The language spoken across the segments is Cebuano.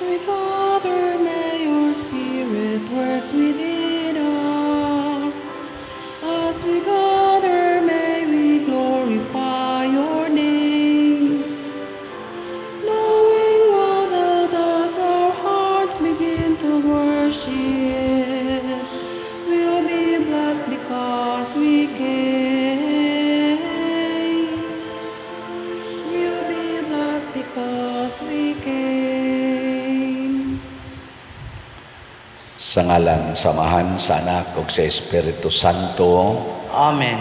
As we gather, may your Spirit work within us. As we gather, may we glorify your name. Knowing well that as our hearts begin to worship, we'll be blessed because we came. We'll be blessed because we came. Sa ngalan sa Amahan, sa Anak ug sa Espiritu Santo. Amen.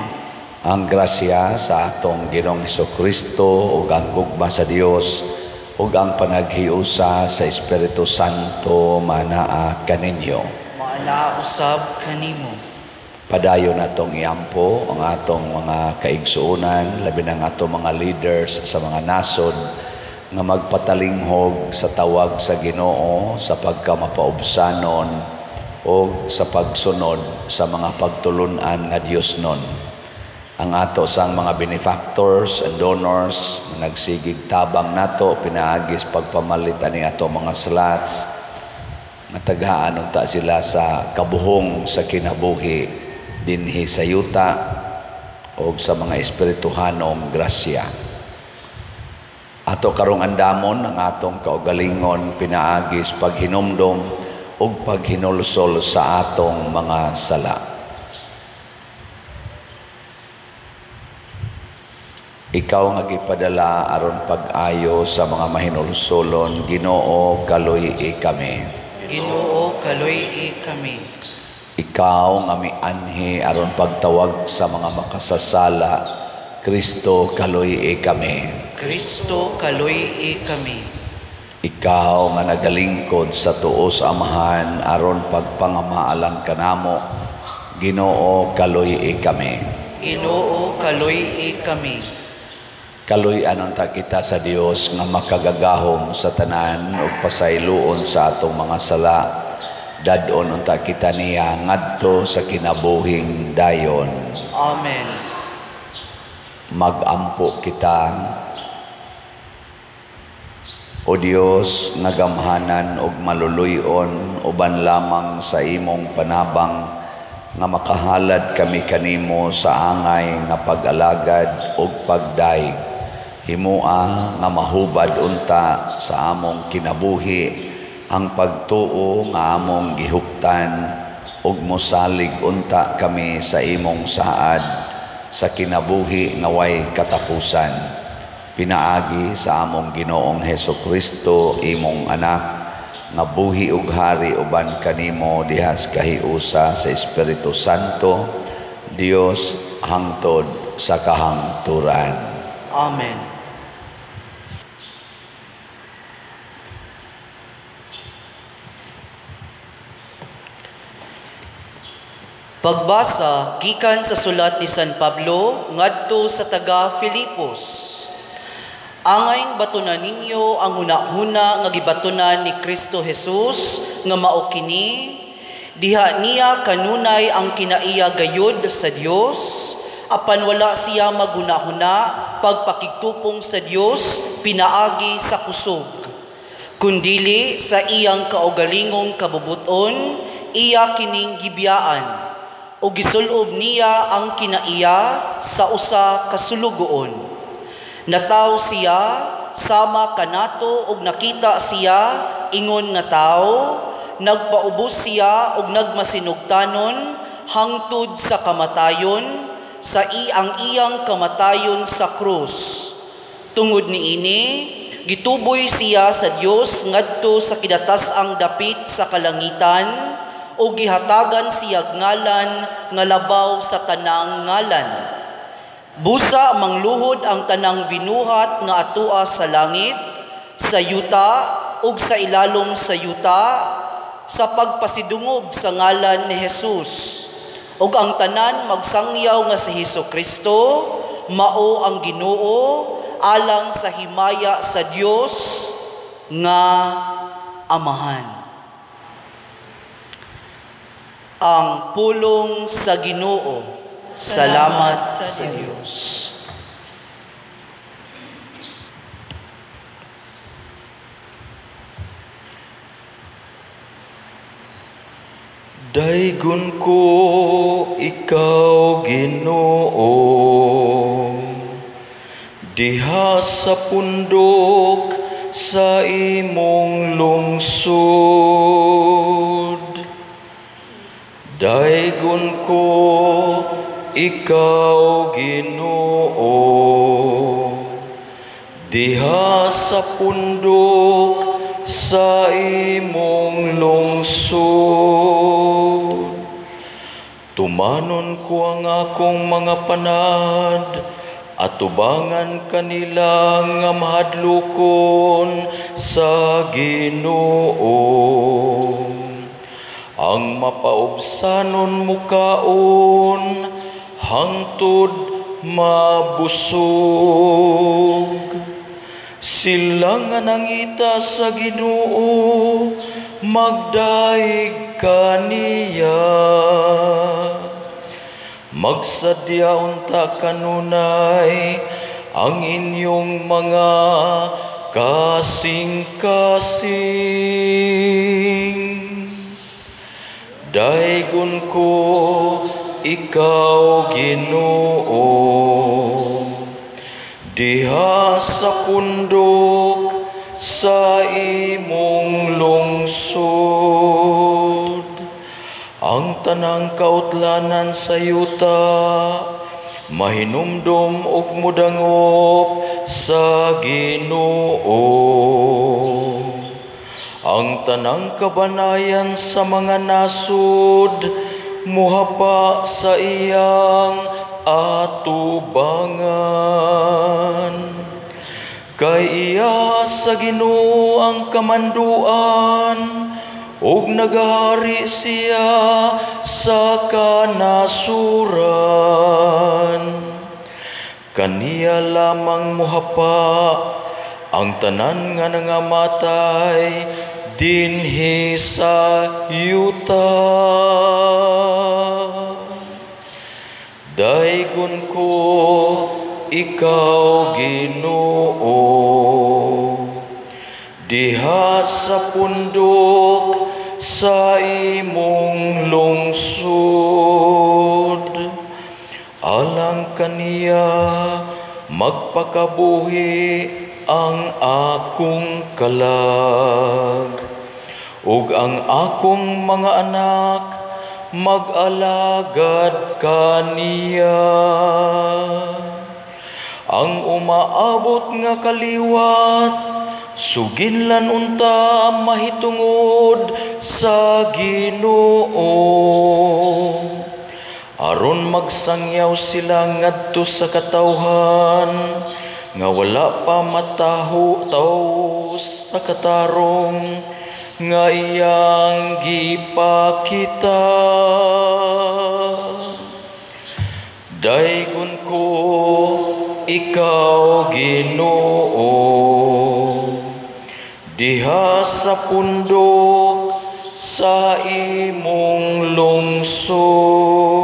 Ang grasya sa atong Ginoong Kristo ug ang gugma sa Dios ug ang panaghiusa sa Espiritu Santo manaa kaninyo. Maanaa usab kanimo. Padayon natong iampo ang atong mga kaigsuonan, labi na ang atong mga leaders sa mga nasod nga magpatalinghog sa tawag sa Ginoo sa pagkamapaubsanon o sa pagsunod sa mga pagtulunan nga Dios nun. Ang ato sang mga benefactors and donors nga nagsigig tabang nato pinaagis pagpamalit ani ato mga slots nga tagaan unta sila sa kabuhong sa kinabuhi dinhi sa yuta o sa mga espirituhanong grasya. Ato karong andamon ang atong kaugalingon pinaagis paghinumdom ug paghinulsol sa atong mga sala. Ikaw nga gipadala aron pag-ayo sa mga mahinulsolon, Ginoo, kaluy-i kami. Ginoo, kaluy-i kami. Ikaw nga mianhi aron pagtawag sa mga makasasala, Kristo, kaluy-i kami. Kristo, kaluy-i kami. Ikaw nga nagalingkod sa tuo sa Amahan aron pagpangamaalang kanamo, Ginoo, kaluy-i kami. Ginoo, kaluy-i kami. Kaluy-an unta kita sa Dios nga makagagahom sa tanan ug pasayloon sa atong mga sala. Dad-on unta kita niya ngadto sa kinabuhing dayon. Amen. Magampo kita. O Dios nga gamhanan ug maluluy-on, uban lamang sa imong panabang nga makahalad kami kanimo sa angay nga pag-alagad ug pagdayeg. Himua nga mahubad unta sa among kinabuhi ang pagtuo nga among gihuptan ug mosalig unta kami sa imong saad sa kinabuhi nga way katapusan. Pinaagi sa among Ginoong Hesus Kristo, imong anak, nga buhi ug hari uban kanimo dihas kahiusa sa Espiritu Santo, Dios hangtod sa kahangturan. Amen. Pagbasa gikan sa sulat ni San Pablo ngadto sa taga Filipos. Angayng batunan ninyo ang hunahuna nga gibatunan ni Kristo Jesus nga mao kini, diha niya kanunay ang kinaiya gayud sa Dios, apan wala siya maghunahuna pagpakigtupong sa Dios pinaagi sa kusog, kundili sa iyang kaugalingong kabubuton iya kining gibiyaan o gisulob niya ang kinaiya sa usa ka sulugoon. Nataw siya sama kanato og nakita siya ingon nga tawo, nagpaubos siya og nagmasinugtanon hangtod sa kamatayon, sa ang iyang kamatayon sa krus. Tungod niini, gituboy siya sa Dios ngadto sa kidatas-ang dapit sa kalangitan, o gihatagan siya ngalan nga labaw sa tanang ngalan. Busa mangluhod ang tanang binuhat nga atua sa langit, sa yuta ug sa ilalom sa yuta, sa pagpasidungog sa ngalan ni Jesus. Ug ang tanan magsangyaw nga si Hesus Kristo mao ang Ginoo, alang sa himaya sa Dios nga Amahan. Ang pulong sa Ginoo. Salamat sa Dios. Daygon ko ikaw, Ginoo, diha sa pundok sa imong lungsod. Daygon ko ikaw, Ginoo, diha sa pundok sa imong lungsod. Tumanon ko ang akong mga panad, atubangan kanila nga mahadlokon sa Ginoo. Ang mapaubsanon mukaon hangtod mabusog. Sila nga nangita sa Ginoo, magdaig kaniya. Magsadya unta kanunay ang inyong mga kasing-kasing. Daygon ko ikaw, Ginoo, diha sa pundok sa imong lungsod. Ang tanang kautlanan sa yuta mahinumdom ug mudangop sa Ginoo. Ang tanang kabanayan sa mga nasud muhapa sa iyang atubangan. Kay iya sa Ginoo ang kamanduan, ug nagahari siya sa kanasuran. Kaniya lamang muhapa ang tanan nga nangamatay dinhi sa yuta. Daygon ko ikaw, Ginoo, diha sa pundok sa imong lungsod. Alang kaniya magpakabuhi ang akong kalag, ug ang akong mga anak mag-alagad kaniya. Ang umaabot nga kaliwat suginlan unta mahitungod sa Ginoo, aron magsangyaw sila ngadto sa katawhan nga wala pa mataho taw sa katarong nga iyang gipakita. Daygon ko ikaw, Ginoo, diha sa pundok sa imong lungsod.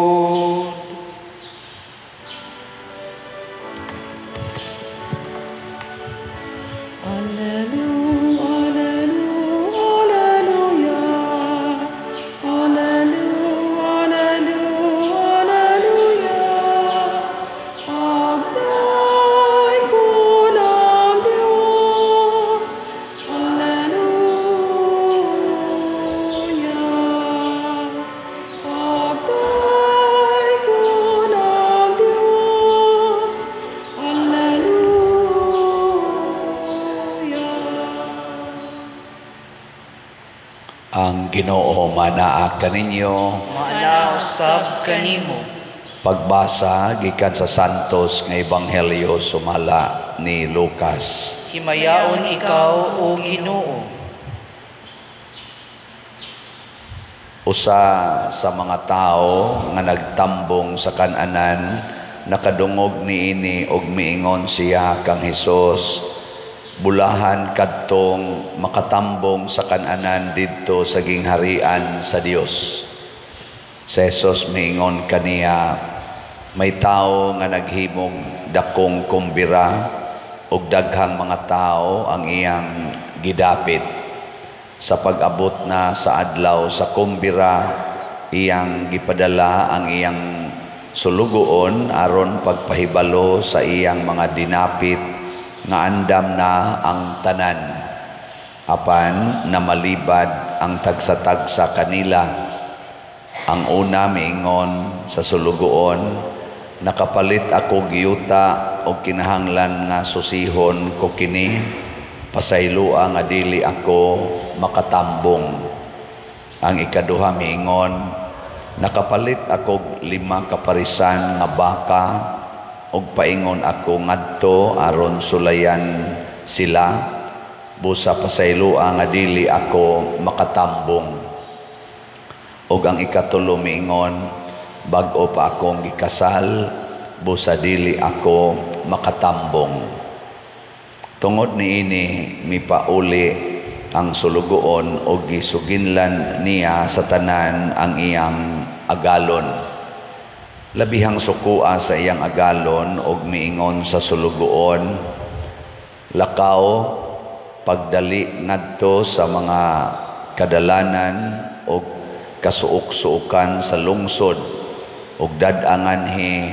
Ang Ginoo manaa kaninyo, maana usab kanimo. Pagbasa gikan sa Santos nga Ebanghelyo sumala ni Lucas. Himayaon ikaw, o Ginoo. Usa sa mga tao nga nagtambong sa kananan nakadungog niini og miingon siya kang Hesus, bulahan kadtong makatambong sa kananan didto sa gingharian sa Dios. Si Jesus miingon kaniya, may tao nga naghimog dakong kumbira ug daghang mga tao ang iyang gidapit. Sa pag-abot na sa adlaw sa kumbira, iyang gipadala ang iyang sulugoon aron pagpahibalo sa iyang mga dinapit nga andam na ang tanan. Apan namalibad ang tagsa-tagsa kanila. Ang una miingon sa sulugoon, nakapalit ako giyuta og kinahanglan nga susihon ko kini, pasayloa nga dili ako makatambong. Ang ikaduha miingon, nakapalit ako 5 ka parisan nga baka og paingon ako ngadto aron sulayan sila, busa pasayloa nga dili ako makatambong. Og ang ikatulo miingon, bag-o pa akong gikasal, busa dili ako makatambong. Tungod niini mipauli ang sulugoon og gisuginlan niya sa tanan ang iyang agalon. Labihang sukua sa iyang agalon og miingon sa sulugoon, lakaw pagdali ngadto sa mga kadalanan og kasuok-suokan sa lungsod og dad-anganhi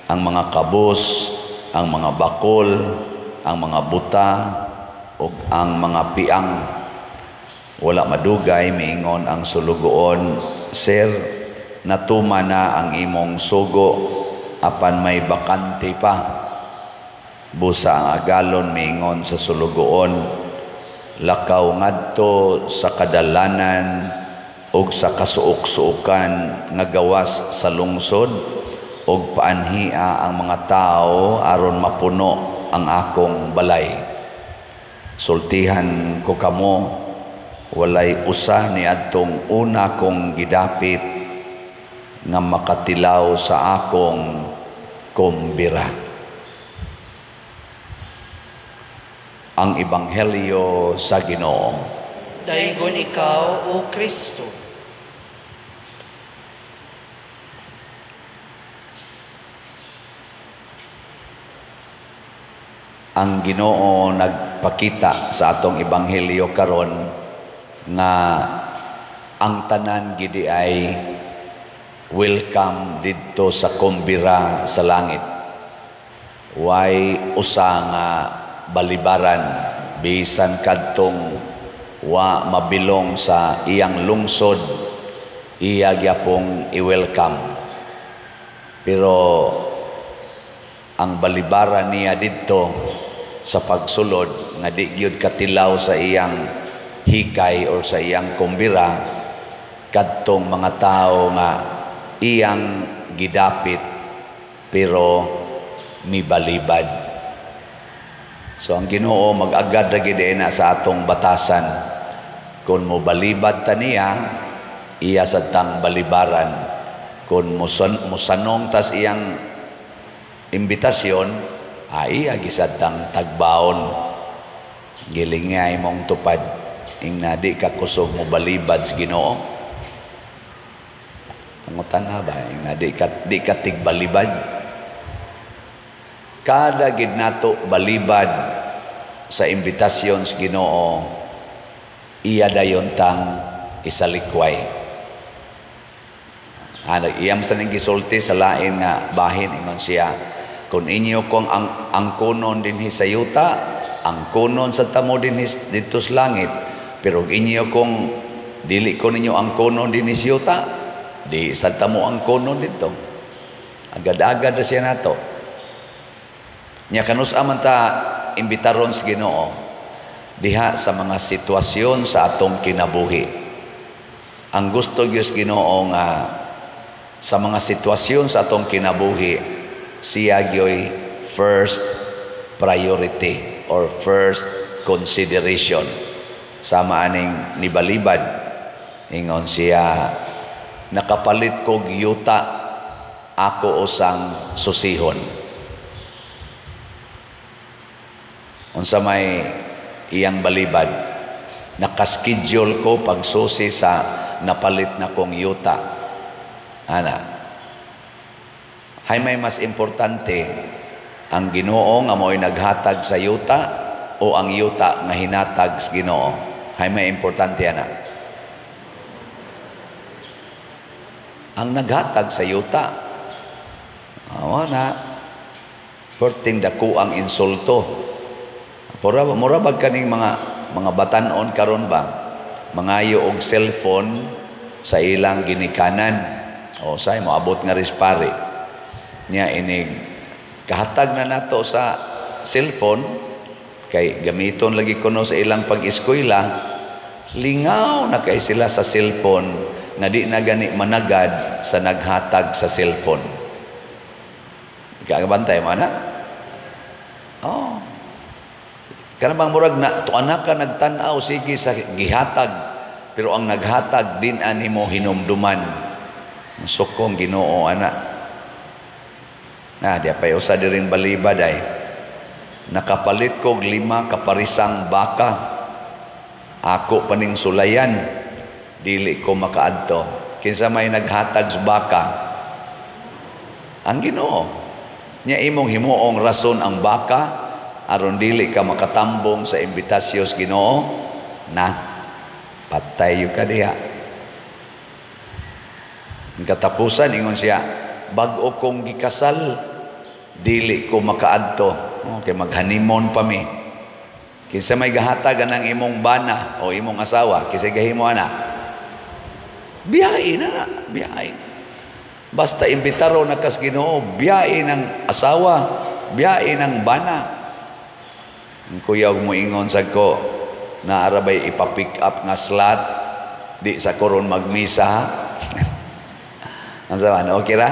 ang mga kabus, ang mga bakol, ang mga buta ug ang mga piang. Wala madugay miingon ang sulugoon, sir, natuma na ang imong sugo, apan may bakante pa. Busa ang agalon miingon sa sulugoon, lakaw ngadto sa kadalanan ug sa kasuok-suokan nga gawas sa lungsod ug paanhia ang mga tao aron mapuno ang akong balay. Sultihan ko kamo, walay usa ni adtong una kong gidapit nga makatilaw sa akong kumbira. Ang Ebanghelyo sa Ginoo. Daygon ikaw, O Kristo. Ang Ginoo nagpakita sa atong ebanghelyo karon nga ang tanan gidi ay welcome didto sa kumbira sa langit. Way usa nga balibaran bisan kadtong wa mabilong sa iyang lungsod, iya gyapong i-welcome. Pero ang balibaran niya didto sa pagsulod nga di gyud katilaw sa iyang hikay or sa iyang kumbira, kadtong mga tao nga iyang gidapit pero mibalibad. So ang Ginoo mag-agad ra gid na sa atong batasan. Kung mobalibad ta niya, iya sad tang balibaran. Kung musanong tas iyang imbitasyon, ay agisad tang tagbaon. Gilingay mong tupad ing na di ka kusog mo balibad sa Ginoo. Pangutan na ba ing na di ka tigbalibad? Kada gid nato balibad sa imbitasyon sa Ginoo, iya dayon tang isalikway. Ano, iyam sa ning gisulti sa lain nga bahin, ingon siya, kung inyo kong ang kunon dinhi sa yuta, ang kunon sa tamo dinhi didto sa langit. Pero inyo kong dili ko ninyo ang kunon dinhi sa yuta, di sa tamo ang kunon didto. Agad-agad na siya nato. Nya kanus-a man ta imbitaron sa Ginoo diha sa mga sitwasyon sa atong kinabuhi. Ang gusto gyud sa Ginoo nga sa mga sitwasyon sa atong kinabuhi, siya gyoy first priority or first consideration. Sama aning nibalibad, ingon siya, nakapalit kog yuta, ako usang susihon. Unsa may iyang balibad, nakaschedule ko pagsusi sa napalit na kong yuta. Ana, hay may mas importante, ang Ginoo nga mo'y naghatag sa yuta o ang yuta nga hinatag sa Ginoo? Hay may importante ana. Ang naghatag sa yuta. Awa na. Perting dako ang insulto. Mura, mura bag kaning mga batanon karon ba? Mangayo og cellphone sa ilang ginikanan. O say moabot nga rispari. Nya inig kahatag na nato sa cellphone kay gamiton lagi kuno sa ilang pag-eskwela, lingaw na kay sila sa cellphone nga di na gani managad sa naghatag sa cellphone. Kagabantay mo na? Oh. Kana bang murag na tuana ka nagtan-aw sige sa gihatag, pero ang naghatag din ani mo hinumduman. Sukong Ginoo ana. Na di pa usa diring balibad ay nakapalit kog 5 kaparisang baka. Ako paning sulayan, dili ko makaadto. Kinsa may naghatag sa baka? Ang Ginoo. Nya imong himuong rason ang baka aron dili ka makatambong sa imbitasyon sa Ginoo, na patay ka diha. Ang katapusan ingon siya, bag-o kong gikasal, dili ko makaadto. Okay, maghanimon pa mi. Kinsa may gahatag anang imong bana o imong asawa, kinsa gahimo ana? Biyahe na, biyahe. Basta imbitaro na kas Ginoo, biyahe ng asawa, biyahe ng bana. Ang kuya mo ingon sa ko, naarabay ipa-pick up nga slot, di sa koron magmisa. Ang sabi, okay ra?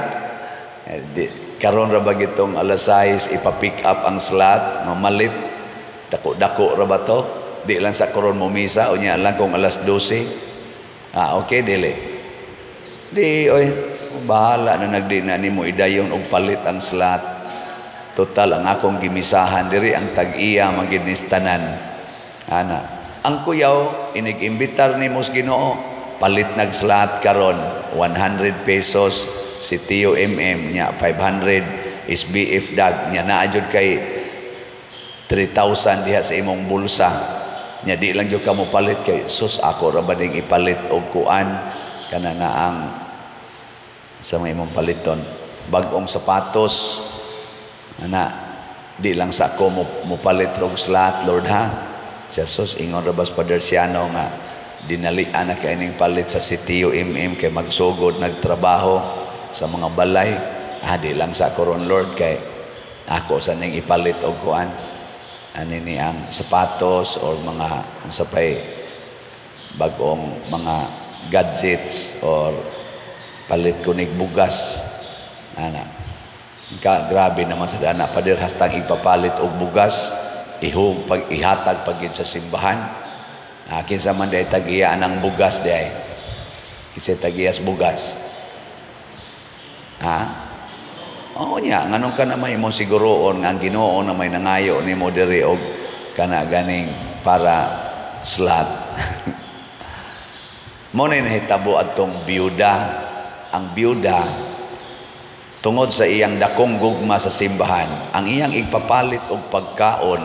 Di, karon ra ba gitong alas 6 ipa-pick up ang slot, mamalit, dako-dako ra ba to? Di lang sa koron mo misa, o niya lang kung alas 12. Ah, okay, dili. Di, oy, bahala na nagdi na nimo idayon og palit ang slot. Total, ang akong gimisahan diri ang tag-iya maginis tanan. Ana, ang kuyaw inig-imbitar nimo sa Ginoo, palit nag slot karon 100 pesos si Tio MM nya 500 SBF dag nya naa jud kay 3,000 diha sa imong bulsa. Nya di lang jud ka mo palit kay sus ako ra ba ning ipalit og kuan kana na ang sa mga imong paliton bag-ong sapatos. Ana, di lang sa ako mo palit og slot, Lord ha. Jesus, ingon ra bas Father Siano nga dinalian na kay ning palit sa si Tio MM kay magsugod nagtrabaho sa mga balay. Ah, di lang sa ako ron, Lord, kay ako sa ning ipalit og kuan. Ani ni ang sapatos or mga unsa pay bag-ong mga gadgets or palit ko nig bugas. Ana. Ka grabe naman sa dana pader hastang ipapalit og bugas ihog pag ihatag pag sa simbahan. Ah, kinsa man day tag-iya ang bugas day. Kinsa tag-iyas bugas? Ha? Oo niya, nganong ka na may imong siguroon nga ang Ginoo na may nangayo nimo diri og kana ganing para slot. Mo na nahitabo adtong biyuda. Ang biyuda tungod sa iyang dakong gugma sa simbahan, ang iyang igpapalit og pagkaon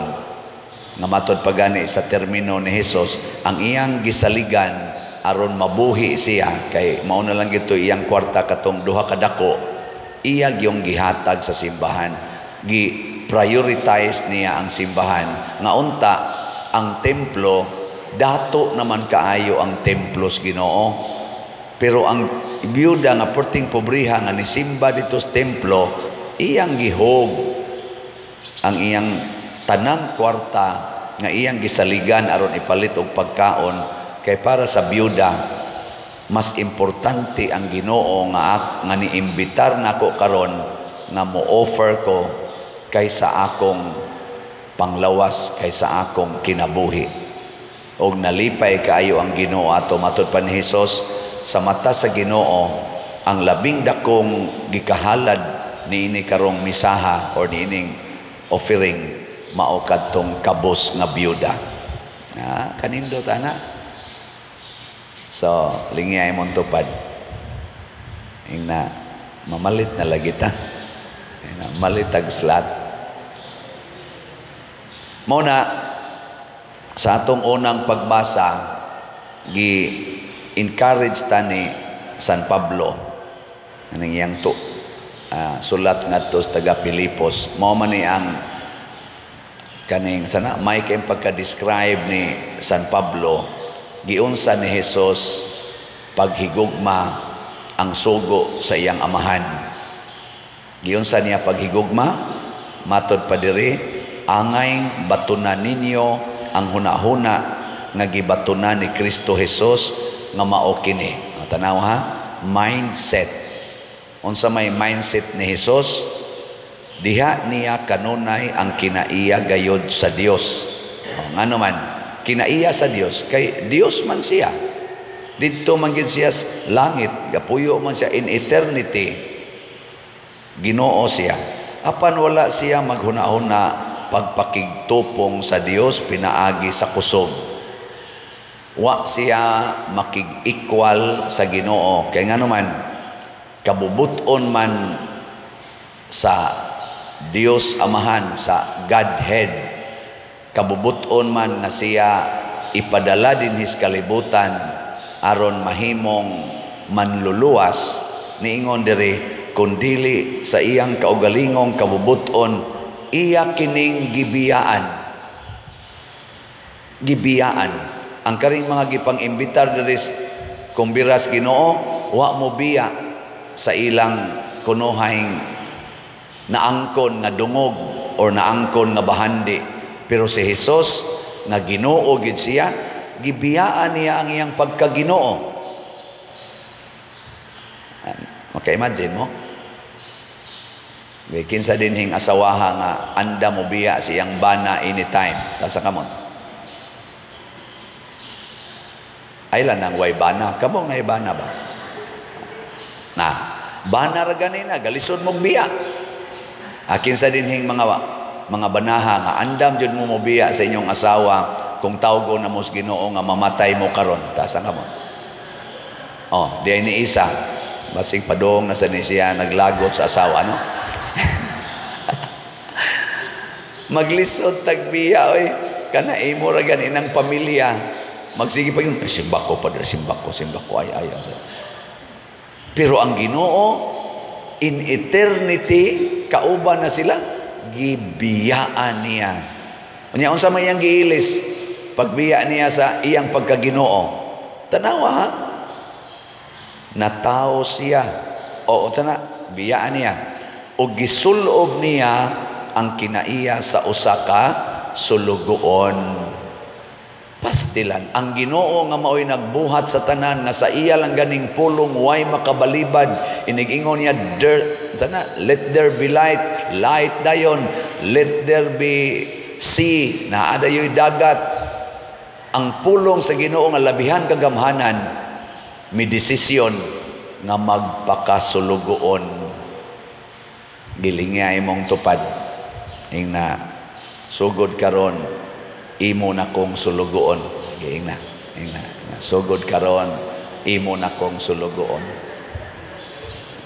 nga matod pagani sa termino ni Hesus, ang iyang gisaligan aron mabuhi siya kay mao na lang gito iyang kwarta katong duha ka dako, iya gyung gihatag sa simbahan. Gi prioritize niya ang simbahan nga unta ang templo dato naman kaayo ang templo sa Ginoo. Pero ang biyuda nga perting pobriha nga nisimba dito sa templo, iyang gihog ang iyang tanang kwarta nga iyang gisaligan aron ipalit og pagkaon kay para sa biyuda mas importante ang Ginoo nga nga niimbitar nako karon nga mo-offer ko kaysa akong panglawas, kaysa akong kinabuhi. Og nalipay kaayo ang Ginoo ato matud pa ni Hesus, sa mata sa Ginoo ang labing dakong gikahalad niini karong misaha or niining offering mao kadtong kabos nga biyuda. Ah, kanindot ana. So, lingiyay mong tupad. Ingna mamalit na lagi ta. Ingna malit ag slot. Mao na sa atong unang pagbasa gi encourage ta ni San Pablo Anang iyang to sulat ngadto sa taga Pilipos. Mao man ni ang kaning sana may kay pagka-describe ni San Pablo, giunsa ni Jesus paghigugma ang sugo sa iyang amahan. Giunsa niya paghigugma, matod pa diri, angay batunan ninyo ang hunahuna nga gibatunan ni Kristo Jesus nga mao kini. Tanaw ha, mindset. Unsa may mindset ni Jesus? Diha niya kanunay ang kinaiya gayod sa Dios. O, ngano man kinaiya sa Dios? Kay Dios man siya. Didto man gid siya sa langit, gapuyo man siya in eternity. Ginoo siya. Apan wala siya maghuna-huna pagpakigtupong sa Dios pinaagi sa kusog. Wa siya makig-equal sa Ginoo. Kay ngano man, kabubuton man sa Dios Amahan, sa Godhead, kabubuton man nga siya ipadala dinhis kalibutan aron mahimong manluluwas. Niingon diri, kundili sa iyang kaugalingong kabubuton, iya kining gibiyaan. Gibiyaan ang karing mga gipang-imbitar diri kumbiras Ginoo, wa mo biya sa ilang kunuhay naangkon nga dungog or naangkon nga bahandi. Pero si Jesus nga Ginoo gid siya, gibiyaan niya ang iyang pagkaginoo. Maka-imagine mo? Kinsa dinhing asawaha nga anda mo biya sa iyang bana anytime? Tasa kamon. Ay lang nang way bana. Kamong na bana ba? Na, bana ra ganina, galisod mong biya. Kinsa dinhing mga banaha nga andam jud mo mobiya sa inyong asawa kung tawgo na mo sa Ginoo nga mamatay mo karon? Tasa kamon. Oh, di ay ni isa. Basig padong na sa ni siya naglagot sa asawa, no? Maglisod tagbiya, oy. Kana imo ra gani nang pamilya. Magsige pa yun, simbako ko, padre, simbako, simbako, ay, ay, ay. Pero ang Ginoo, in eternity, kauban na sila, gibiyaan niya. Unya, unsa may iyang giilis? Pagbiya niya sa iyang pagkaginoo. Tanawa, ha? Natao siya. Oo, tana, biyaan niya. O gisulob niya ang kinaiya sa usa ka sulugoon. Pastilan ang Ginoo nga maoy nagbuhat sa tanan, nga sa iya lang ganing pulong way makabalibad. Inigingon niya, there, sana, let there be light, light dayon, let there be sea, naa dayoy dagat. Ang pulong sa Ginoo nga labihan kagamhanan, mi desisyon nga magpakasulugoon. Gilingya imong tupad, ingna sugod karon imo na kong sulugoon. Ingna, ingna, sugod karon imo na kong sulugoon.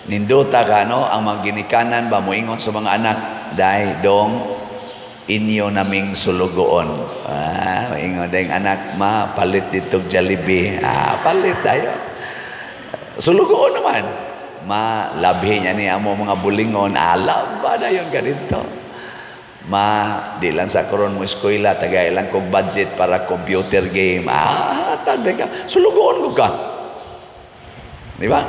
Nindota ka, no? Ang mga ginikanan ba moingon sa mga anak, day dong inyo naming sulugoon. Ah, moingon ding anak, ma palit ditog Jollibee. Ah, palit tayo. Sulugoon naman. Ma labhi niya ni amo mga bulingon, alam ba na yung ganito. Ma, di lang sa karon mo eskwela, tagay lang kog budget para computer game. Ah, tagay ka. Sulugoon ko ka. Di ba?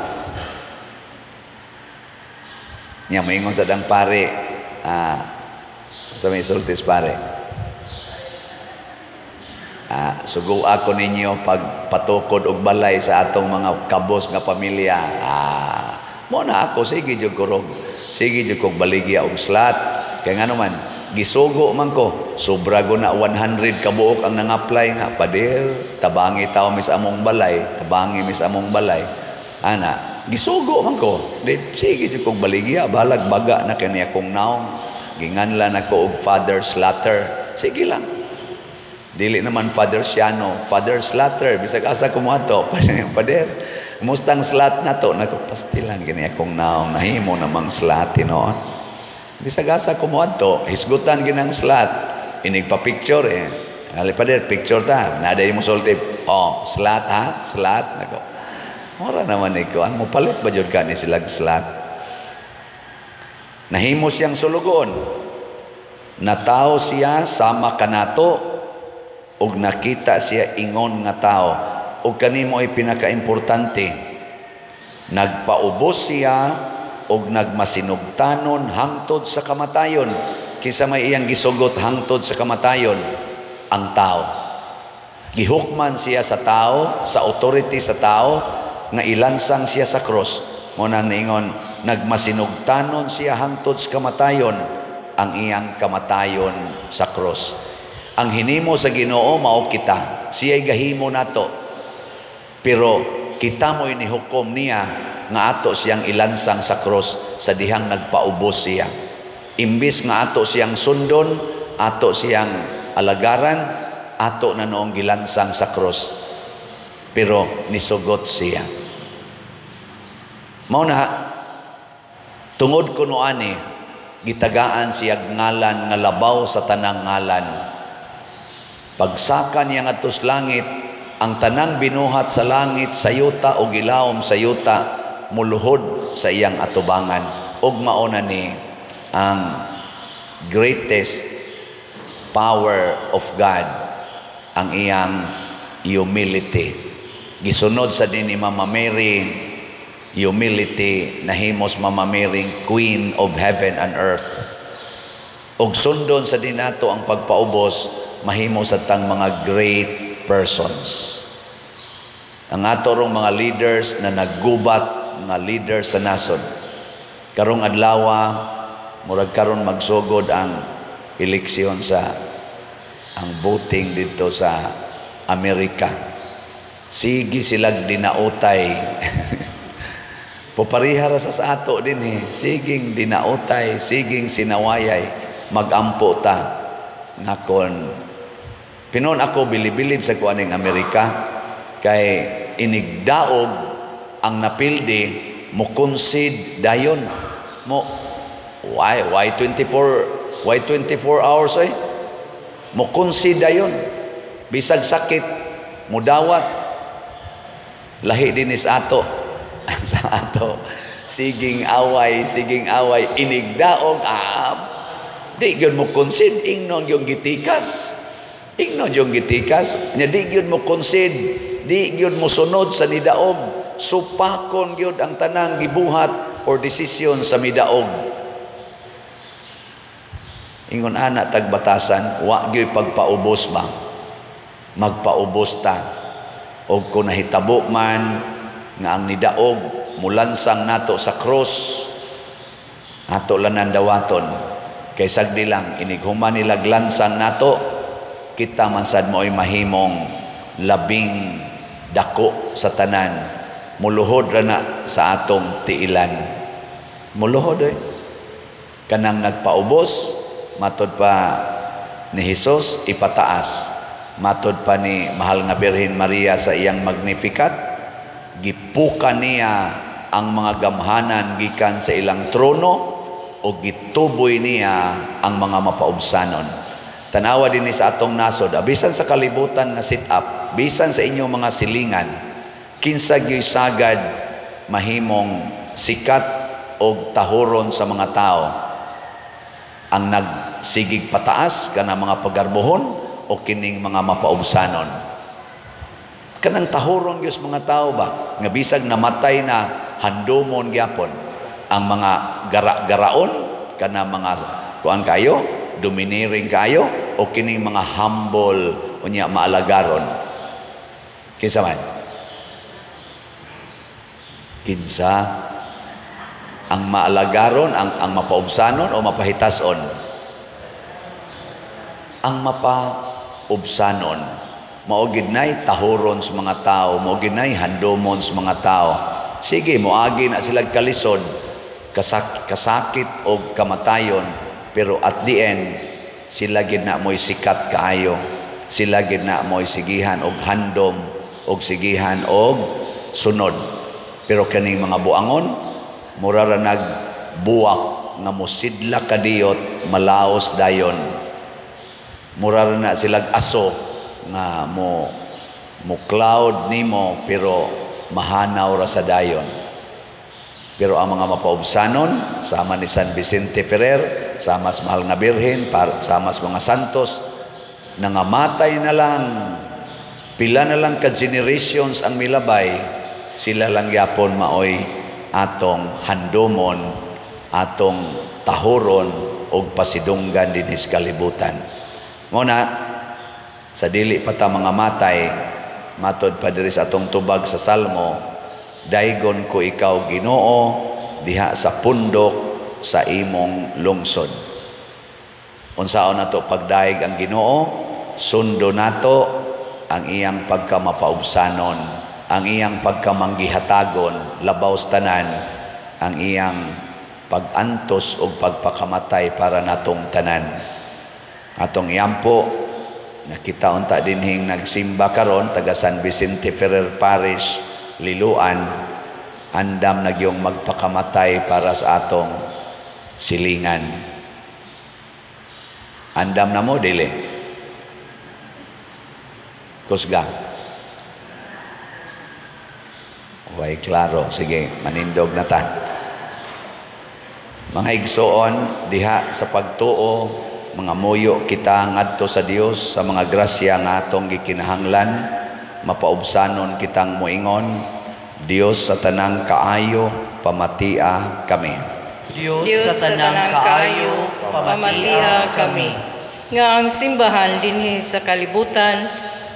Nya moingon sa dang pare, sa may sultis pare. Sugo ako ninyo pag patukod og balay sa atong mga kabos nga pamilya. Mo na ako, sige jud ko rog. Sige jud kog baligya og slot. Kay ngano man, gisugo man ko. Sobra go na 100 kabuok ang nang-apply nga pader, tabangi taw mis among balay, tabangi mis among balay. Ana, gisugo man ko. Di, sige jud kog baligya, balag baga na kani akong naong. Ginganlan ako og Father Slatter. Sige lang. Dili naman Father Siano, Father Slatter, bisag asa ko mo ato, pader. Mustang slat na to, nako pastilan kini akong naong, nahimo namang slat tinuon. Bisag asa ko mo ato, hisgutan ginang slat, inig pa picture eh. Ali pader, picture ta, naday mo sulti. Oh, slat ha, slat nako. Mura naman ikaw. Ang mopalit ba jud ka ni silag slot? Nahimo siyang sulugoon. Natawo siya sama kanato ug nakita siya ingon nga tao. Ug kanimo ay pinakaimportante. Nagpaubos siya ug nagmasinugtanon hangtod sa kamatayon. Kinsa may iyang gisugot hangtod sa kamatayon? Ang tao. Gihukman siya sa tao, sa authority sa tao, nga ilansang siya sa cross. Mao nang niingon, nagmasinugtanon siya hangtod sa kamatayon, ang iyang kamatayon sa cross. Ang hinimo sa Ginoo mao kita, siya'y gahimo nato. Pero kita mo'y nihukom niya nga ato siyang ilansang sa cross sa dihang nagpaubos siya. Imbis nga ato siyang sundon, ato siyang alagaran, ato na noong gilansang sa cross. Pero nisugot siya. Mao na, tungod kuno ani, gitagaan siya ngalan nga labaw sa tanang ngalan. Pagsaka niya ngadto sa langit, ang tanang binuhat sa langit, sa yuta o gilawom sa yuta, muluhod sa iyang atubangan. Ug mao na ni ang greatest power of God, ang iyang humility. Gisunod sa din ni Mama Mary, humility, nahimos Mama Mary, Queen of Heaven and Earth. Ug sundon sa dinato ang pagpaubos, mahimo sa tang mga great persons. Ang ato rong mga leaders na naggubat, mga leaders sa nasod. Karong adlawa, murag karon magsugod ang eleksyon sa ang voting dito sa Amerika. Sige silag dinautay. Popariha ra sa ato din eh. Siging dinautay, siging sinawayay, magampo ta. Nga kon pinon ako bilibilib sa kuaning Amerika kay inigdaog ang napildi mo concede dayon mo. Why 24 hours eh mo concede dayon bisag sakit mudawat. Lahi din is ato sa ato, siging away, siging away, inigdaog, di gyud mo concede, ingnon yung gitikas, ingnon yung gitikas nya, di gyud mo concede, di gyud mo sunod sa nidaog, supakon gyud ang tanang gibuhat or desisyon sa midaog. Ingon ana tagbatasan, wa gyud pagpaubos ba, magpaubos ta. Og kung nahitabo man nga ang nidaog mulansang nato sa cross, ato lanan dawaton kay sagdi lang inighuman nila lansang nato, kita man sad mo'y mahimong labing dako sa tanan. Muluhod ra na sa atong tiilan, muluhod eh kanang nagpaubos. Matod pa ni Hesus, ipataas. Matod pa ni Mahal nga Birhen Maria sa iyang Magnificat, gipuka niya ang mga gamhanan gikan sa ilang trono o gituboy niya ang mga mapaubsanon. Tanawa din sa atong nasod, bisan sa kalibutan nga sit up, bisan sa inyong mga silingan, kinsa gyoy sagad mahimong sikat og tahuron sa mga tao? Ang nagsigig pataas kana mga pagarbohon o kining mga mapaubsanon? Kanang tahuron gyud mga tao ba nga bisag namatay na handomon gyapon ang mga gara-garaon kana mga kuan kayo, domineering kayo, o kining mga humble unya maalagaron? Kinsa man? Kinsa ang maalagaron, ang mapaubsanon o mapahitason? Ang mapaubsanon. Mao gid nay tahuron sa mga tao, mao gid nay handomon sa mga tao. Sige, moagi na sila kalisod, kasakit o kamatayon, pero at the end sila gid na mo'y sikat kaayo. Sila gid na mo'y sigihan og handom og sigihan og sunod. Pero kaning mga buangon, mura ra nagbuwak nga mosidla kadiyot, malaos dayon. Mura ra na silag aso nga mo cloud nimo pero mahanaw ra sa dayon. Pero ang mga mapaubsanon, sama ni San Vicente Ferrer, sama sa Mahal nga Birhen, sama sa mga santos, nangamatay na lang, pila na lang ka generations ang milabay, sila lang yapon maoy atong handomon, atong tahuron og pasidunggan dinhi sa kalibutan. Muna, sa dili pa ta mga matay, matod pa diri sa atong tubag sa Salmo, daygon ko ikaw Ginoo diha sa pundok sa imong lungsod. Unsaon nato pagdayeg ang Ginoo? Sundo nato ang iyang pagkamapaubsanon, ang iyang pagkamanggihatagon, labaw sa tanan ang iyang pag-antos o pagpakamatay para natong tanan. Atong iampo, nakita unta dinhing nagsimba karon taga San Vicente Ferrer Parish, Liloan, andam nagyong magpakamatay para sa atong silingan. Andam na mo, dili? Kusga. Way klaro. Sige, manindog na ta. Mga igsoon, diha sa pagtuo, mga muyo kita ngadto sa Dios sa mga grasya nga atong gikinahanglan, mapaubsanon kitang moingon, Dios sa tanang kaayo, pamatia kami. Dios sa tanang kaayo, pamatia kami. Nga ang simbahan dinhi sa kalibutan,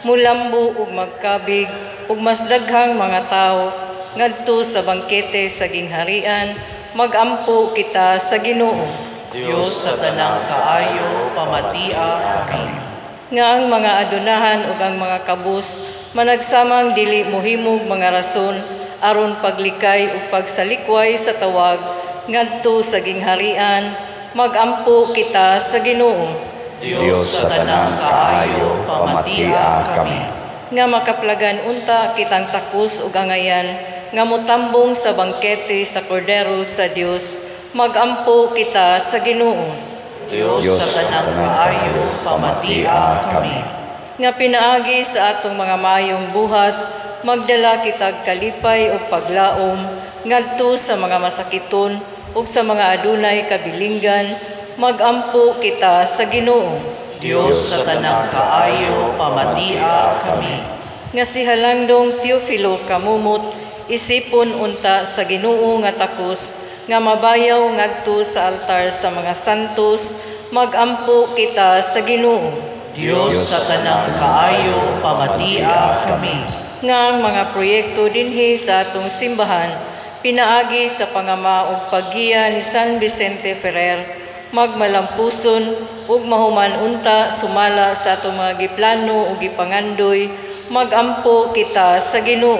mulambo ug magkabig ug mas daghang mga tawo ngadto sa bangkete sa gingharian, magampo kita sa Ginoo. Dios sa tanang kaayo, pamatia kami. Nga ang mga adunahan ug ang mga kabus managsamang dili mohimog mga rason aron paglikay ug pagsalikway sa tawag ngadto sa gingharian, magampo kita sa Ginoo. Dios sa tanang kaayo, pamatia kami. Nga makaplagan unta kitang takos ug angayan nga motambong sa bangkete sa Kordero sa Dios, magampo kita sa Ginoo. Dios sa tanang kaayo, pamatia kami. Nga pinaagi sa atong mga maayong buhat, magdala kitag kalipay ug paglaom ngadto sa mga masakiton ug sa mga adunay kabilinggan, magampo kita sa Ginoo. Dios sa tanang kaayo, pamatia kami. Nga si Halangdong Teofilo Kamumot, isipon unta sa Ginoo nga takos nga mabayaw ngadto sa altar sa mga santos, magampo kita sa Ginoo. Dios sa tanang kaayo, pamatia kami. Nga ang mga proyekto dinhi sa atong simbahan, pinaagi sa pangama ug paggiya ni San Vicente Ferrer, magmalampuson ug mahuman unta sumala sa atong mga giplano ug gipangandoy, magampo kita sa Ginoo.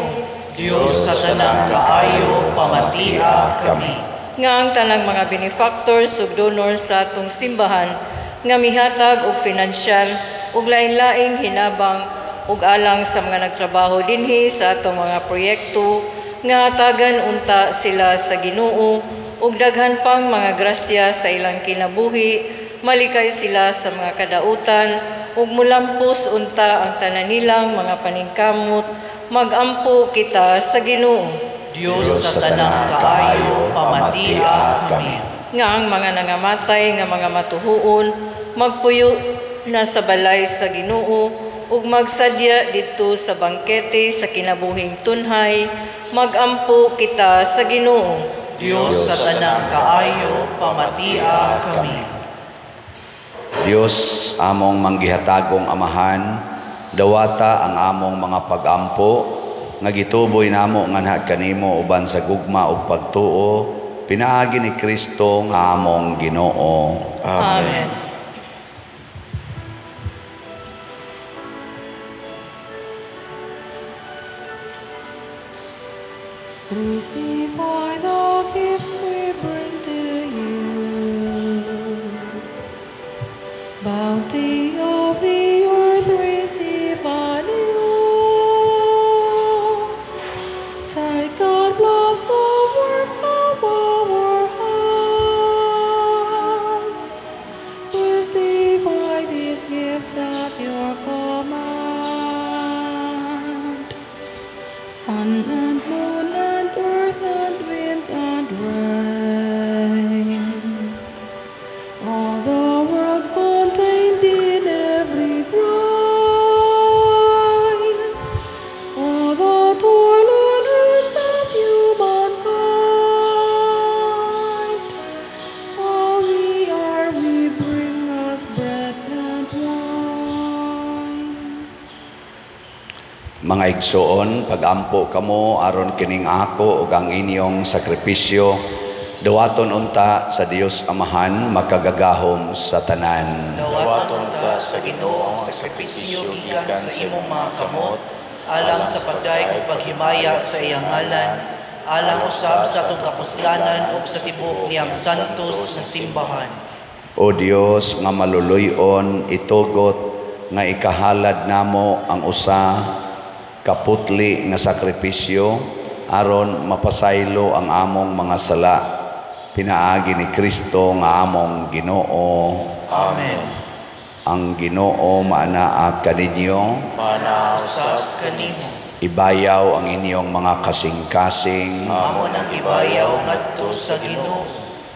Dios sa tanang kaayo, pamatia kami. Nga ang tanang mga benefactors ug donors sa atong simbahan nga mihatag og finansyal ug lain-laing hinabang ug alang sa mga nagtrabaho dinhi sa atong mga proyekto, nga hatagan unta sila sa Ginoo ug daghan pang mga grasya sa ilang kinabuhi, malikay sila sa mga kadautan ug mulampos unta ang tanan nilang mga paningkamot, magampo kita sa Ginoo. Dios sa tanang kaayo, pamatia kami. Nga ang mga nangamatay nga mga matuhuon, magpuyo na sa balay sa Ginoo ug magsadya didto sa bangkete sa kinabuhing tunhay, magampo kita sa Ginoo. Dios sa tanang kaayo, pamatia kami. Dios among manggihatagong amahan, dawata ang among mga pagampo nga gituboy namo nganha kanimo uban sa gugma ug pagtuo, pinaagi ni Kristo nga among Ginoo. Amen. Receive the gifts we bring to you, bounty of the earth, receive anew. Take God bless the work of our hands. Receive these gifts at your command. Sun and Mga igsoon, pagampo kamo aron kining ako ug ang inyong sakripisyo dawaton unta sa Dios Amahan makagagahom sa tanan. Dawaton ta sa Ginoo ang sakripisyo gikan sa imong mga kamot, alang sa pagdayeg ug paghimaya sa iyang ngalan, alang usab sa atong kapuslanan ug sa tibuok niyang santos nga simbahan. O Dios nga maluluy-on, itugot nga ikahalad namo ang usa kaputli nga sakripisyo aron mapasaylo ang among mga sala, pinaagi ni Kristo nga among Ginoo. Amen. Ang Ginoo maanaa kaninyo, Maanaa usab kanimo. Ibayaw ang inyong mga kasing-kasing. Amo nang ibayaw ngadto sa Ginoo.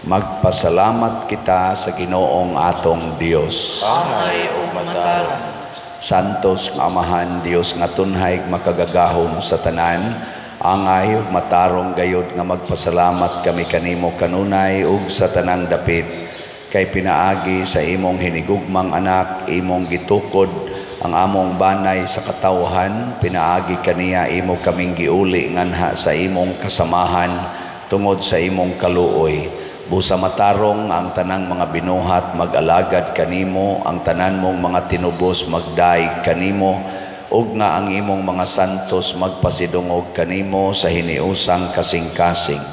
Magpasalamat kita sa Ginoong atong Dios. Angay ug matarong. Santos nga Amahan, Dios nga tunhay makagagahom sa tanan, angay ug matarong gayod nga magpasalamat kami kanimo kanunay ug sa tanang dapit, kay pinaagi sa imong hinigugmang anak, imong gitukod ang among banay sa katawhan, pinaagi kaniya imo kaming giuli nganha sa imong kasamahan tungod sa imong kaluoy. Busa matarong ang tanang mga binuhat mag-alagad kanimo, ang tanan mong mga tinubos magdaig kanimo, ug nga ang imong mga santos magpasidungog kanimo sa hiniusang kasing-kasing.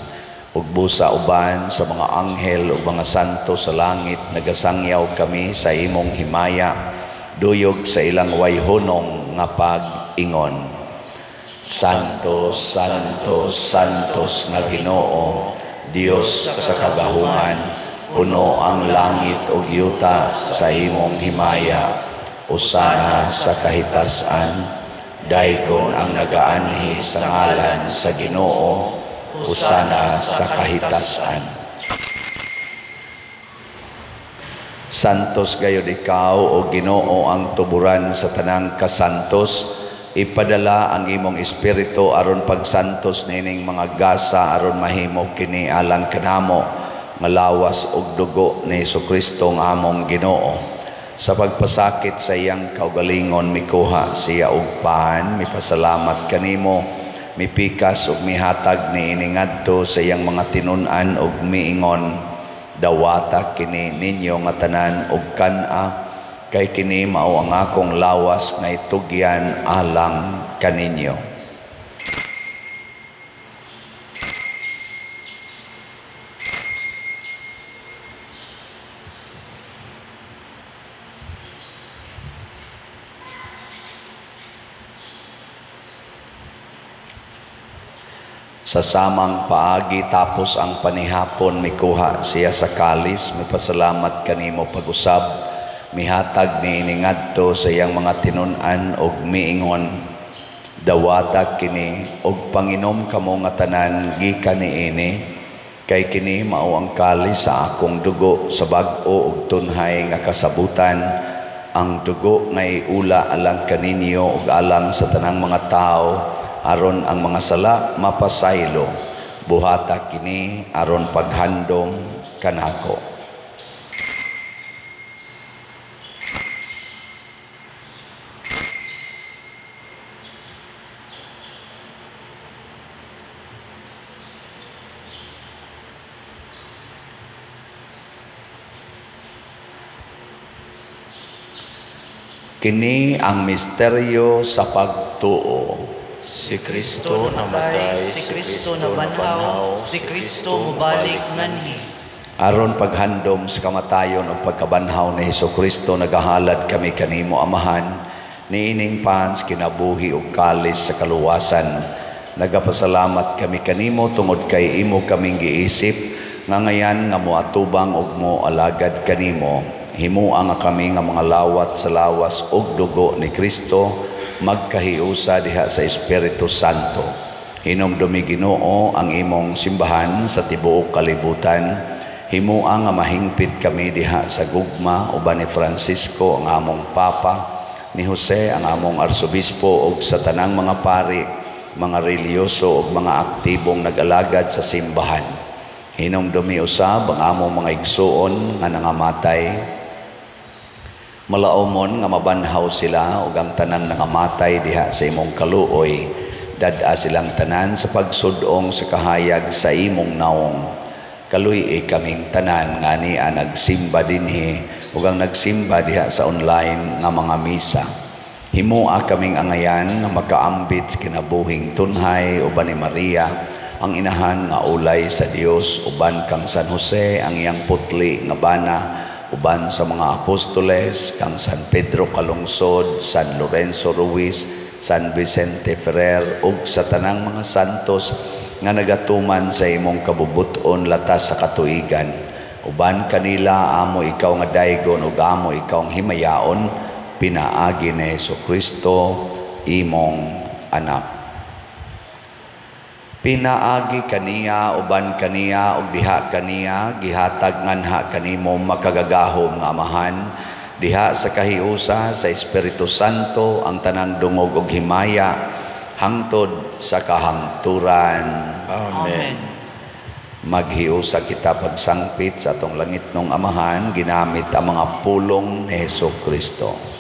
Ug busa uban sa mga anghel ug mga santos sa langit nagasangyaw kami sa imong himaya, duyog sa ilang wayhunong nga pag-ingon. Santos, Santos, Santos nga Ginoo, Dios sa kagahuman, puno ang langit ug yuta sa imong himaya. Usana sa kahitasan, daygon ang nagaanhi sa ngalan sa Ginoo, usana sa kahitasan. Santos gayud ikaw o Ginoo ang tuburan sa tanang kasantos. Ipadala ang imong espiritu aron pagsantos nining mga gasa aron mahimo kini alang kanamo nga lawas ug dugo ni Hesukristo nga among Ginoo. Sa pagpasakit sa iyang kaugalingon mikuha siya og pan, mipasalamat kanimo, mipikas ug mihatag niini ngadto sa iyang mga tinun-an ug miingon, dawata kini ninyo nga tanan ug kan-a, kay kini mao ang akong lawas nga itugyan alang kaninyo. Sa samang paagi tapos ang panihapon mikuha siya sa kalis, mipasalamat kanimo pag-usab, mihatag niini ngadto sa iyang mga tinun-an og miingon, dawata kini og panginom kamo nga tanan gikan niini, kay kini mao ang kalis sa akong dugo sa bag-o ug tunhay nga kasabutan, ang dugo nga iula alang kaninyo ug alang sa tanang mga tawo aron ang mga sala mapasaylo. Buhata kini aron paghandom kanako. Kini ang misteryo sa pagtuo. Si Kristo namatay, si Kristo nabanhaw, si Kristo mubalik nganhi. Aron paghandom sa kamatayon o pagkabanhaw ni Hesukristo, nagahalad kami kanimo Amahan, niining pans kinabuhi ug kalis sa kaluwasan. Nagapasalamat kami kanimo tungod kay imo kaming giisip nga ngayan nga moatubang ug moalagad kanimo. Himua nga kami nga mga lawat sa lawas ug dugo ni Kristo magkahiusa diha sa Espiritu Santo. Hinumdumi Ginoo ang imong simbahan sa tibuok kalibutan. Himua nga mahingpit kami diha sa gugma uban ni Francisco ang among Papa, ni Jose ang among Arsobispo ug sa tanang mga pari, mga relihiyoso ug mga aktibong nag-alagad sa simbahan. Hinumdumi usab ang among mga igsuon nga nangamatay. Malaumon nga mabanhaw sila ug ang tanang nangamatay diha sa imong kaluoy, dad-a silang tanan sa pagsud-ong sa kahayag sa imong nawong. Kaluy-i kaming tanan nga ania nagsimba dinhi ug ang nagsimba diha sa online nga mga misa. Himoa kaming angayan nga makaambit sa kinabuhing tunhay uban ni Maria, ang inahan nga ulay sa Dios, uban kang San Jose ang iyang putli nga bana, uban sa mga apostoles, kang San Pedro Calungsod, San Lorenzo Ruiz, San Vicente Ferrer, ug sa tanang mga santos nga nagatuman sa imong kabubuton latas sa katuigan. Uban kanila amo ikaw nga daygon ug amo ikaw ang himayaon, pinaagi ni Hesukristo imong anak. Pinaagi kaniya, uban kaniya, ug diha kaniya, gihatag nganha kanimo makagagahom nga Amahan, diha sa kahiusa sa Espiritu Santo ang tanang dungog ug himaya hangtod sa kahangturan. Amen. Maghiusa kita pagsangpit sa atong langitnong Amahan ginamit ang mga pulong ni Hesukristo.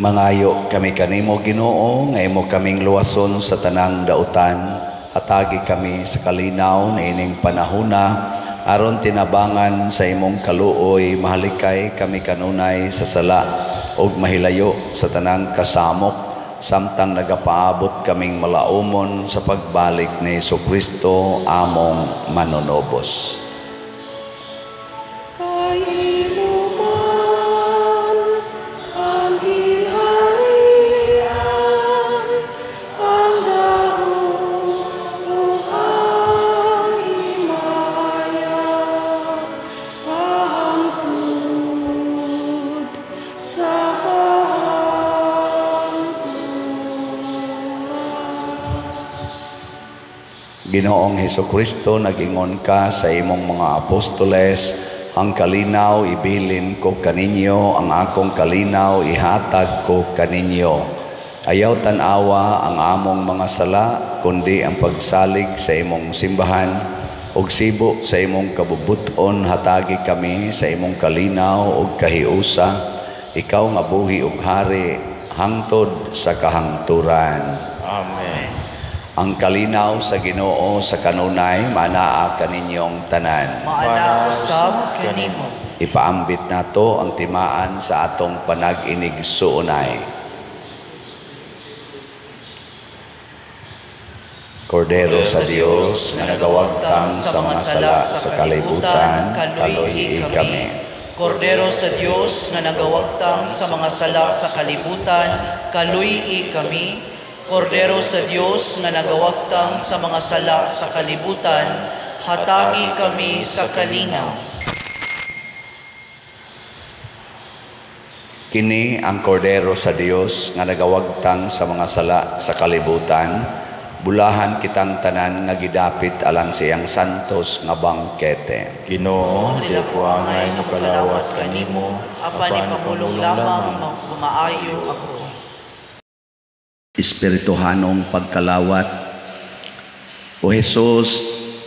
Mangayo kami kanimo, Ginoo, nga imo kaming luwason sa tanang dautan. Hatagi kami sa kalinaw na ining panahuna, aron tinabangan sa imong kaluoy, mahalikay kami kanunay sa sala ug mahilayo sa tanang kasamok, samtang nagapaabot kaming malaumon sa pagbalik ni Hesukristo among manunobos. Ginoong Hesukristo, nag-ingon ka sa imong mga apostoles, ang kalinaw ibilin ko kaninyo, ang akong kalinaw ihatag ko kaninyo. Ayaw tan-awa ang among mga sala, kundi ang pagsalig sa imong simbahan, ug sibo sa imong kabubuton, hatagi kami sa imong kalinaw ug kahiusa, ikaw nga buhi ug hari hangtod sa kahangturan. Amen. Ang kalinaw sa Ginoo sa kanunay manaa kaninyong tanan. Maanaa usab kanimo. Ipaambit nato ang timaan sa atong panag-inigsuonay. Kordero sa Dios nga nagawagtang sa mga sala sa kalibutan, kaluy-i kami. Kordero sa Dios nga nagawagtang sa mga sala sa kalibutan, kaluy-i kami. Kordero sa Dios nga nagawagtang sa mga sala sa kalibutan, hatagi kami sa kalinaw. Kini ang Kordero sa Dios nga nagawagtang sa mga sala sa kalibutan, bulahan kitang tanan nga gidapit alang siyang santos nga bangkete. Ginoo, di ko angay mokalawat kanimo, apan ipamulong lamang maayo ako. Espirituhanong pagkalawat. O Hesus,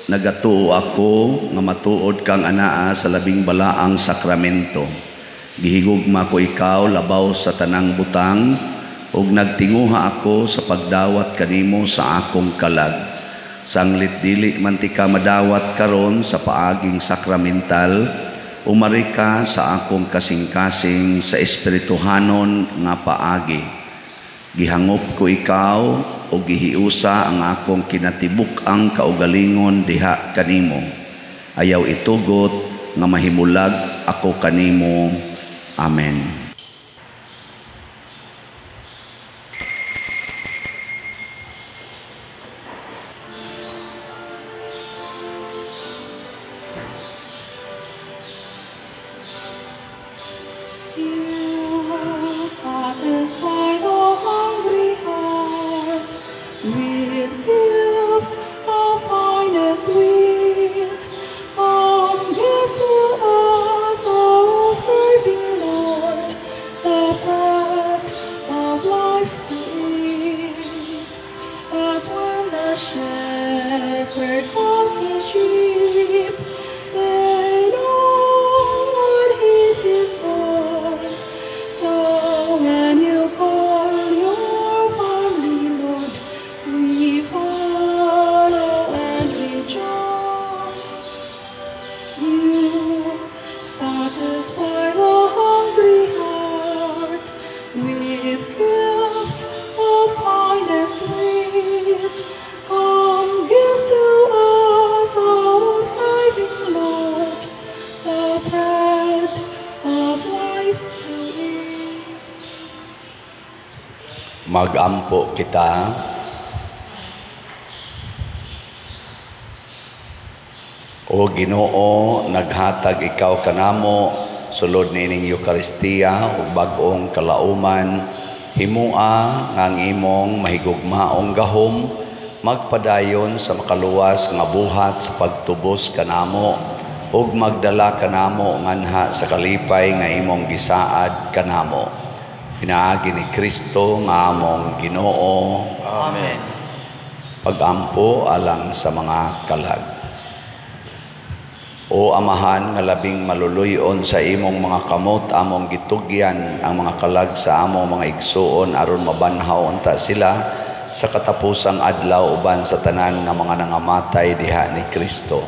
nagatuo ako nga matuod kang anaa sa labing balaang sakramento. Gihigugma ko ikaw labaw sa tanang butang, ug nagtinguha ako sa pagdawat kanimo sa akong kalag. Sanglit dili man ti ka madawat karon sa paaging sakramental, umari ka sa akong kasing-kasing sa espirituhanon nga paagi. Gihangop ko ikaw o gihiusa ang akong kinatibuk-ang kaugalingon diha kanimo. Ayaw itugot nga mahimulag ako kanimo. Amen. You satisfy the hungry heart with gift of finest wheat. Come give to us, O saving Lord, the bread of life to eat. As when the shepherd calls his sheep, they long and heed his voice. So when you call your family, Lord, we follow and rejoice. You satisfy the hungry heart with gift of finest wheat. Come give to us, O saving Lord, the bread of life to eat. Magampo kita. O Ginoo, naghatag ikaw kanamo sulod nining Eukaristiya ug bag-ong kalauman. Himua nga ang imong mahigugmaong gahom magpadayon sa makaluwas nga buhat sa pagtubos kanamo ug magdala kanamo nganha sa kalipay nga imong gisaad kanamo. Pinaagi ni Kristo nga among Ginoo. Amen. Pagampo alang sa mga kalag. O Amahan nga labing maluluyon sa imong mga kamot, among gitugyan ang mga kalag sa among mga igsuon aron mabanhaw unta sila sa katapusang adlaw uban sa tanan nga mga nangamatay diha ni Kristo.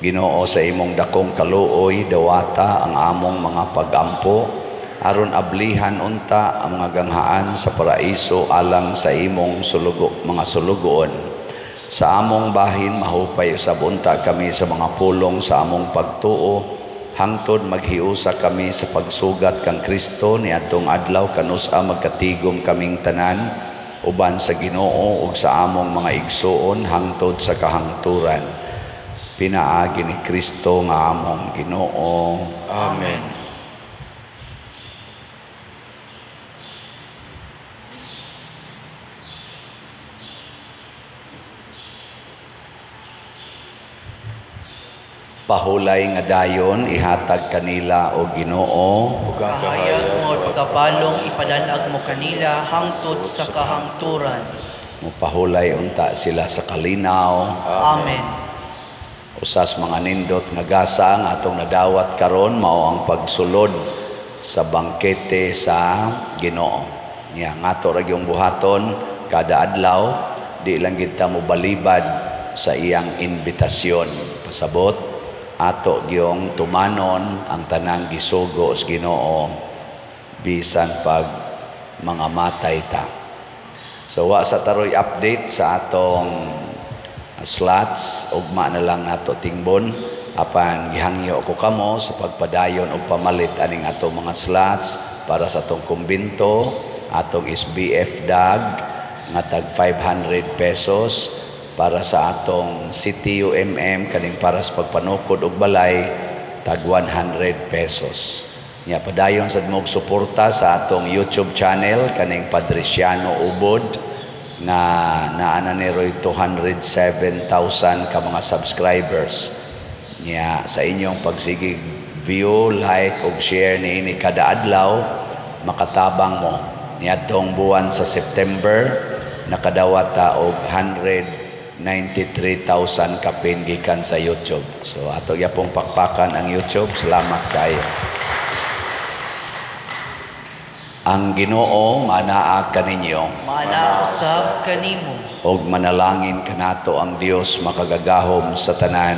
Ginoo, sa imong dakong kaluoy dawata ang among mga pagampo aron ablihan unta ang mga ganghaan sa paraiso alang sa imong sulugo, mga sulugoon. Sa among bahin mahupay usab unta kami sa mga pulong sa among pagtuo hangtod maghiusa kami sa pagsugat kang Kristo niadtong adlaw kanus-a magkatigom kaming tanan uban sa Ginoo ug sa among mga igsuon hangtod sa kahangturan. Pinaagi ni Kristo nga among Ginoo. Amen. Pahulay nga dayon ihatag kanila o Ginoo, ug ang Kahayag mo at pagkapalong ipadanag mo kanila hangtod sa kahangturan. Mopahulay unta sila sa kalinaw. Amen. Usas mga nindot nga gasa ang atong nadawat karon mao ang pagsulod sa bangkete sa Ginoo. Nya ngato ra gyung buhaton kada adlaw, di lang gid ta mobalibad sa iyang imbitasyon. Pasabot ato gyung tumanon ang tanang gisugo sa Ginoo bisan pag mga matay ta. So wa sa taroy update sa atong slots, ugma na lang nato tingbon Apan gihangyo ko kamo sa pagpadayon og pamalit aning ato mga slots para sa atong kumbinto, atong SBF dag nga tag 500 pesos, para sa atong CTUMM kaning para sa pagpanukod og balay, tag 100 pesos. Nya padayon sad mo suporta sa atong YouTube channel kaning Padriciano Ubod nga naa na ni roy 207,000 ka mga subscribers. Nya sa inyong pagsigig view, like ug share niini kada adlaw, makatabang mo. Niadtong buwan sa September, nakadawat ta og 193,000 kapin gikan sa YouTube. So ato gyapong pakpakan ang YouTube. Salamat kayo. Ang Ginoo manaa kaninyo. Maanaa usab kanimo. Og manalangin kanato ang Dios makagagahom sa tanan,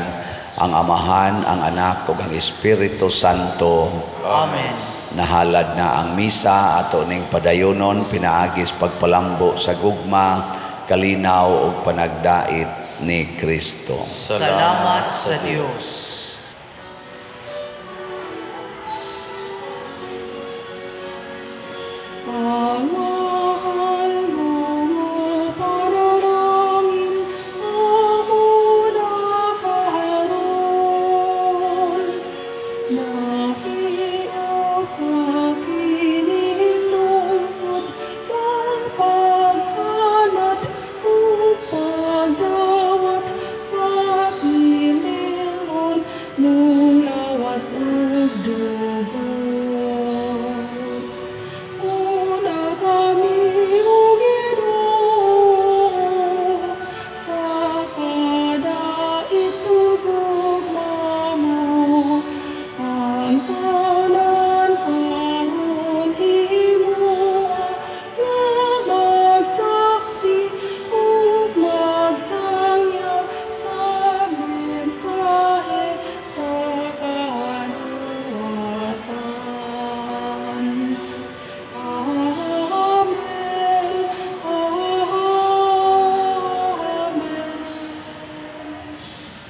ang Amahan, ang Anak ug ang Espiritu Santo. Amen. Nahalad na ang misa, ato ning padayonon pinaagis pagpalambo sa gugma, kalinaw ug panagdait ni Kristo. Salamat sa Dios.